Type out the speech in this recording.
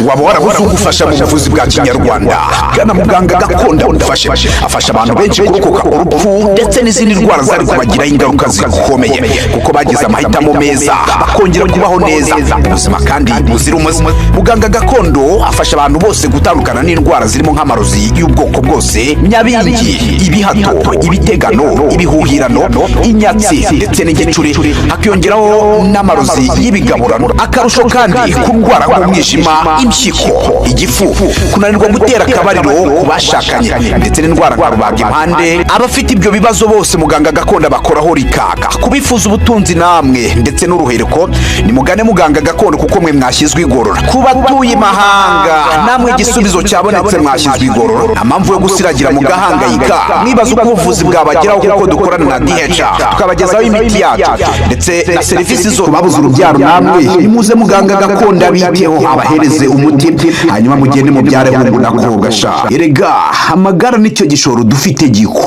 Waba warabuze ugufasha mu buvuzi bwa kinyarwanda? Gana muganga gakondo agufashe. Afasha abantu benshi kurokoka urupfu ndetse n'izindi ndwara zari kubagiraho ingaruka zikomeye, kuko bagize amahitamo meza, bakongera kubaho neza ubuzima kandi buzira umuze. Muganga gakondo afasha abantu bose gutandukana n'indwara zirimo nk'amarozi y'ubwoko bwose, nyabingi, ibihato, ibitegano, ibihuhirano, inyatsi ndetse n'igicuri, hakiyongeraho n'amarozi y'ibigaburano. Akarusho kandi, ku ndwara nk'umwijima, impyiko, igifu, kunanirwa gutera akabariro ku bashakanye ndetse n'indwara nka rubagimpande, abafite ibyo bibazo bose muganga gakondo abakoraho rikaka. Kubifuza ubutunzi namwe ndetse n'uruhereko, nimugane muganga gakondo, kuko mwe mwashyizwe igorora. Ku batuye imahanga namwe, igisubizo cyabonetse, mwashyizwe igorora. Nta mpamvu yo gusiragira mugahangayika mwibaza uko ubuvuzi bwabageraho, kuko dukorana na DHR tukabagezaho imiti yacu ndetse na serivisi zose. Babuze urubyaro namwe, nimuze muganga gakondo abiteho, abahereze umuti, hanyuma mugende mubyare hungu na kobwa sha. Erega amagara nicyo gishoro dufite giko.